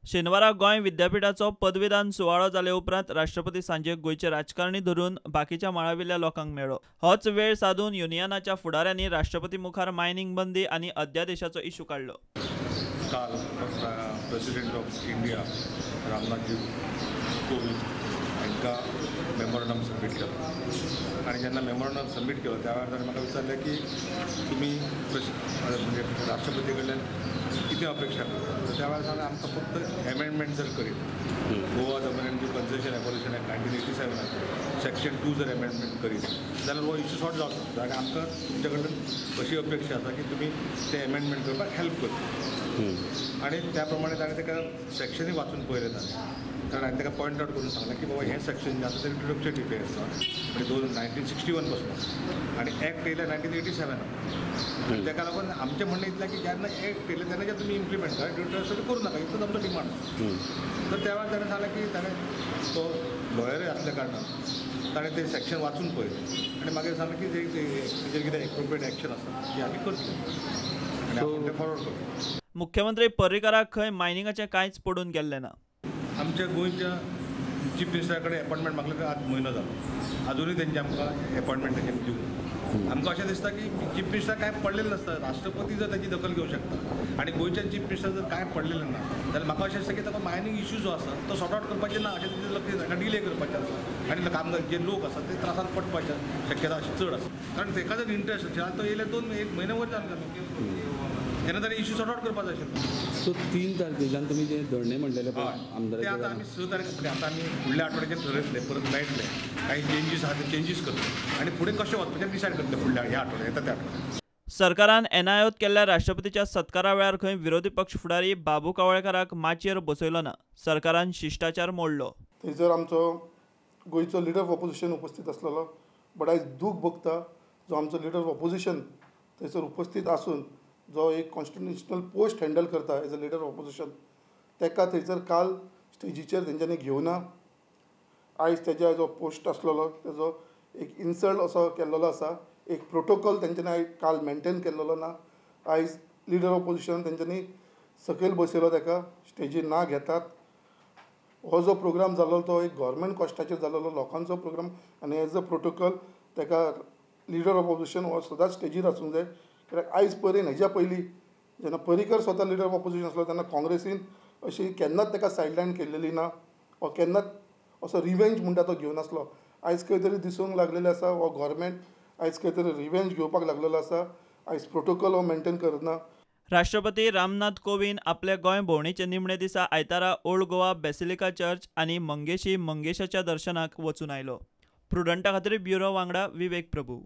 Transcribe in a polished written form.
शेनवारा गोंय विद्यापीठाचो पदवीदान सुवाळो जाले उपरांत राष्ट्रपती सांजे गोंयचे राजकारणी धरून बाकीच्या मळावेल्या लोकांक मेळ्ळो. होच वेळ साधून युनियनाच्या फुडाऱ्यांनी राष्ट्रपती मुखार मायनिंग बंदी आनी अध्यादेशाचो इशू काडलो. काल प्रेसिडेंट ऑफ इंडिया रामनाथजी कोविंद हांकां मेमोरंडम सबमीट केलो आनी जेन्ना मेमोरंडम सबमीट केलो त्या वेळार ताणें म्हाका विचारलें की तुमी म्हणजे राष्ट्रपती कडल्यान कितें अपेक्षा करता. तर त्या वेळार सांगलें आमकां फक्त एमेंडमेंट जर करीत Goa Daman and Diu concession abolition act 1987 section 2 जर एमेंडमेंट करीत जाल्यार हो इशू सॉर्ट जावचो. आनी आमकां तुमच्या कडल्यान अशी अपेक्षा आसा की तुमी ते एमेंडमेंट करपाक हेल्प करता. आनी त्या प्रमाणे ताणें ताका सेक्शनूय वाचून पळयलें ताणें, कारण हांवें ताका पॉयंट आवट करून सांगलें की बाबा हें सेक्शन जें आसा तें इंट्रोडक्शन इफेक्ट आसा म्हणजे 1961 पासून आसा आनी एक्ट येयल्या 1987. ताका लागून आमचें म्हणणें इतलें की जेन्ना एक्ट येयलें तेन्ना तुमी इम्प्लिमेंट करा, रिट्रोस्पेक्ट करूं नाका, इतलोच आमचो डिमांड आसा. तर त्या वेळार ताणें सांगलें की ताणें तो लॉयरूय आसल्या कारणान ताणें तें सेक्शन वाचून पळयलें आनी मागीर सांगलें की तेजेर कितें एप्रोप्रिएट एक्शन आसा ती आमी करतले आनी आपूण तें फॉरवर्ड करतले. मुख्यमंत्री पर्रीकाराक खंय मायनिंगाचें कांयच पडून गेल्लें ना. आमच्या गोंयच्या चीफ मिनिस्टरा कडेन एपॉयंटमेंट मागले आज म्हयनो जालो, अजुनूय तेंचे आमकां एपॉयंटमेंट तेंच्यांनी दिवंक. आमकां अशें दिसता की चीफ मिनिस्टर कांय पडलेलें नासता, राष्ट्रपती जर ताची दखल घेवंक शकता आनी गोंयच्या चीफ मिनिस्टर जर कांय पडलेलें ना जाल्यार म्हाका अशें दिसता की ताका मायनींग इशू जो आसा तो सॉर्ट आवट करपाचें ना अशें तेजें लक्ष ताका डिले करपाचें आसा आनी कामगार जे लोक आसा ते त्रासांत पडपाचे शक्यता अशी चड आसा. कारण ताका जर इंट्रस्ट आशिल्लो तो येयले 2-1 म्हयने वयर जाले तेन्ना ताणें इशू सॉर्ट आवट करपाचो आशिल्लो. सो 3 तारखेच्यान तुमी जे धरणे म्हणलेले पळय ते आतां आमी 6 तारखे म्हणजे आतां आमी फुडल्या आठवड्याचेर ठरयतले, परत मेळटले, कांय चेंजीस आहा ते चेंजीस करतले आनी फुडें कशें वचपाचें डिसायड करतले फुडल्या ह्या आठवड्याक येता त्या आठवड्याक. सरकारान एनआयओत केल्ल्या राष्ट्रपतीच्या सत्कारा वेळार खंय विरोधी पक्ष फुडारी बाबू कवळेकाराक माचयेर बसयलो ना. सरकारान शिश्टाचार मोडलो. थंयसर आमचो गोंयचो लिडर ऑफ ऑपोजिशन उपस्थित आसलेलो, बट आयज दूख भोगता जो आमचो लिडर ऑफ ऑपोजिशन थंयसर उपस्थित आसून जो एक कॉन्स्टिट्युशनल पोस्ट हँडल करता as a leader of opposition ताका थंयसर काल स्टेजीचेर तेंच्यांनी घेवना. आयज तेज्या जो पोस्ट आसलेलो तेजो एक इन्सल्ट असो केल्लो आसा, एक प्रोटोकॉल तेंच्यांनी काल मेनटेन केल्लो ना. आयज लिडर ऑफ ऑपोजिशन तेंच्यांनी सकयल बसयलो, ताका स्टेजीर ना घेतात. हो जो प्रोग्राम जाल्लो तो एक गव्हर्मेंट कॉस्टाचेर जाल्लो लोकांचो प्रोग्राम आनी एज अ प्रोटोकॉल ताका लिडर ऑफ ऑपोजिशन हो सदांच स्टेजीर आसूंक जाय. कित्याक आयज पर्यंत हेज्या पयलीं जेन्ना पर्रीकर स्वता लिडर ऑफ ऑपोजिशन आसलो तेन्ना काँग्रेसीन अशी केन्नाच ताका सायडलायन केल्लेली ना वा केन्नाच असो रिवेंज म्हणटा तो घेवन आसलो. आयज खंय तरी दिसूंक लागलेलें आसा हो गव्हर्मेंट आयज खंय तरी रिवेंज घेवपाक लागलेलो आसा. आयज प्रोटोकॉल हो मेनटेन करना. राष्ट्रपती रामनाथ कोविंद आपल्या गोंय भोंवडेचे निमणे दिसा आयतारा ओल्ड गोवा बेसिलिका चर्च आनी मंगेशी मंगेशाच्या दर्शनाक वचून आयलो. प्रुडंटा खातीर ब्युरो वांगडा विवेक प्रभू.